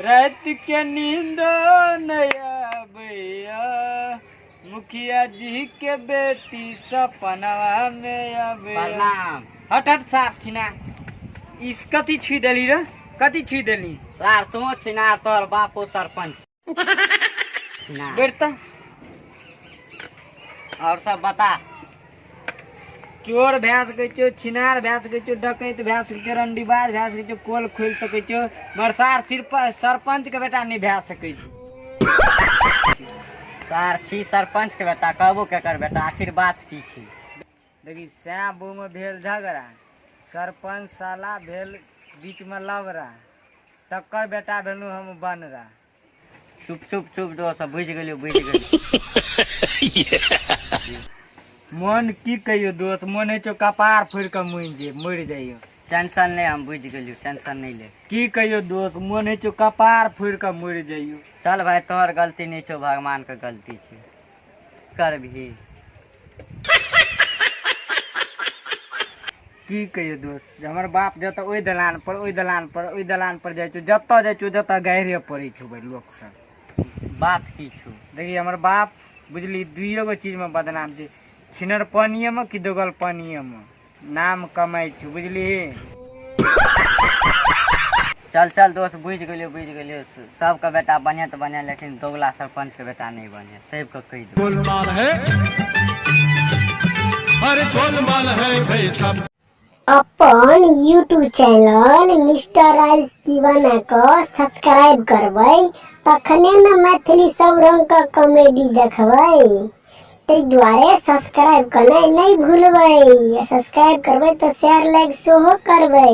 राति के नींद नहीं आबैया, मुखिया जी के बेटी सपनवा में आबैया। प्रणाम। हट हट साफ छिना, इस कथी छुई देली रे, कथी छुई देली? यार तू छिना, तोहर बापो सरपंच छिना। बैठ त। और सब बता। चोर भए सकै छौ, छिनार भए सकै छौ, डकैत भए सकै छौ, रंडीबाज भए सकै छौ, कोल खोलि सकै छौ, मगर सार सिर्फ सरपंच के बेटा नहि भए सकै छौ। सार छी सरपंच के बेटा, कहबो केकर बेटा, आखिर बात की छी? देखी सैं बो में भेल झगड़ा, सरपंच साला भेल बीच में लबड़ा, तकर बेटा भेलहुँ हम बनरा। चुप चुप चुप दोस्त, बुझि गेलियो बुझि गेलियो। मन की कहियो दोस्त, मन होइ छौ कपार फोड़ि कऽ मुनि जे मरि जाइयो। टेंशन नहि, हम बुझि गेलियो, टेंशन नहि ले। की कहियो दोस्त, मन होइ छौ कपार फोड़ि कऽ मरि जाइयो। चल भाई, तोहर गलती नहि छौ, भगवान के गलती छै। कर भी की कहियो दोस्त, जे हमर बाप जतऽ ओहि दलान पर, ओहि दलान पर, ओहि दलान पर जाइ छौ, जतऽ जाइ छौ जतऽ गारिये पड़ै छौ भाइ लोक सब। बात की छौ? देखी हमर बाप बुझली दुइए गो चीजमे बदनाम छै, छिनरपनिएमे कि दोगलपनिएमे नाम कमाइ छौ, बुझली। चल चल दोस्त, बुझि गेलियो बुझि गेलियो। सबके बेटा बढ़िया तऽ बढ़िया, लेकिन दोगला सरपंच के बेटा नहीं बढ़िया, सबके कहि दो। गोलमाल है, अरे गोलमाल है भाई सब। अपन यूट्यूब चैनल मिस्टर राज दीवाना के सब्सक्राइब करबै तखने ने मैथिली सब रंग के कॉमेडी देखबै, ताहि दुआरे सब्सक्राइब करनाइ नहि भूलबै। सब्सक्राइब करबै तऽ शेयर लाइक सेहो करबै।